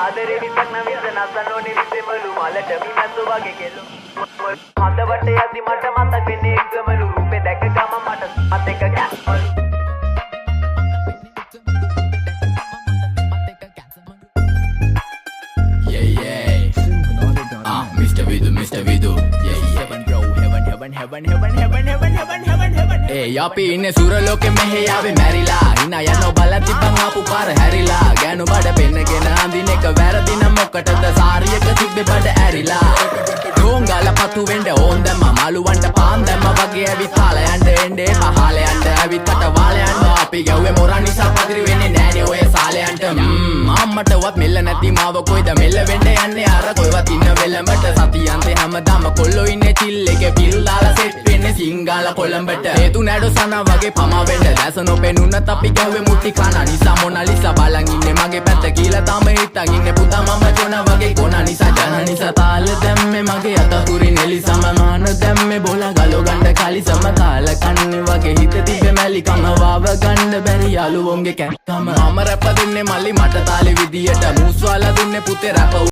ආදරේ විසක් නම් විස නසන්න ඕනේ විසෙමලු. මලට මිමැස්සෝ වගේ කෙල්ලෝ හදවට යද්දි මට මතක් වෙන්නේ එක්කමලු. රූපේ දැක ගම මට මත් එක කැස්මලු. Yeah. Ah, Mr. Vidu, Mr. Vidu. Yeah. Heaven, bro, heaven, heaven, heaven, heaven, heaven, heaven, heaven, heaven, heaven. ඒ අපි ඉන්නේ සුර ලෝකෙ, මෙහෙ ආවේ මැරිලා. හිනා යනෝ බලද්දි බං ආපු පාර හැරිලා. ගෑනු බඩ පෙන්නගෙන අඳින එක වැරදි නම් මොකටද සාරියක තිබ්බේ බඩ ඇරිලා? ඩෝංගාල පතු වෙන්න ඕන් දැම්ම, මාළුවන්ට පාන් දැම්ම වගේ ඇවිත් තාල යන්න එන්න එපා. හාල යන්න ඇවිත් කට වාල යන්න. අපි ගැව්වේ මොරා නිසා පදිරි වෙන්නේ නෑනේ ඔය සාලයන්ට. අම්මටවත් මෙල්ල නැති මාව කොයිද මෙල්ල වෙන්න යන්නේ අර කොයිවත් ඉන්න වෙලමට? සතියන්තේ හැමදාම කොල්ලෝ ඉන්නේ චිල් එකේ, පිල් දාලා සෙට් වෙන්නේ සිංගාල කොළඹට. හේතු නෑඩෝ සනා වගේ පමා වෙන්න. දැස නොපෙනුනත් අපි ගැහුවේ මුට්ටි කන නිසා. මොනාලිසා බලන් ඉන්නේ මගේ පැත්ත කියලා තාම හිතන් ඉන්නේ පුතා මම ජොනා වගේ කොනා නිසා. ජන නිසා තාල දැම්මේ මගේ අත තුරින් එලිසම. මාන දැම්මේ බෝලා ගලෝ ගන්න කලිසම. තාල කන්නේ වගේ හිත තිබ්බේ මැලිකම. වාව ගන්න බැරි යාළුවොන්ගේ කැක්කම. මම රැප දෙන්නේ මල්ලි මට තාලෙ විදියට. මූස්වාලා දුන්නේ පුතේ රැප.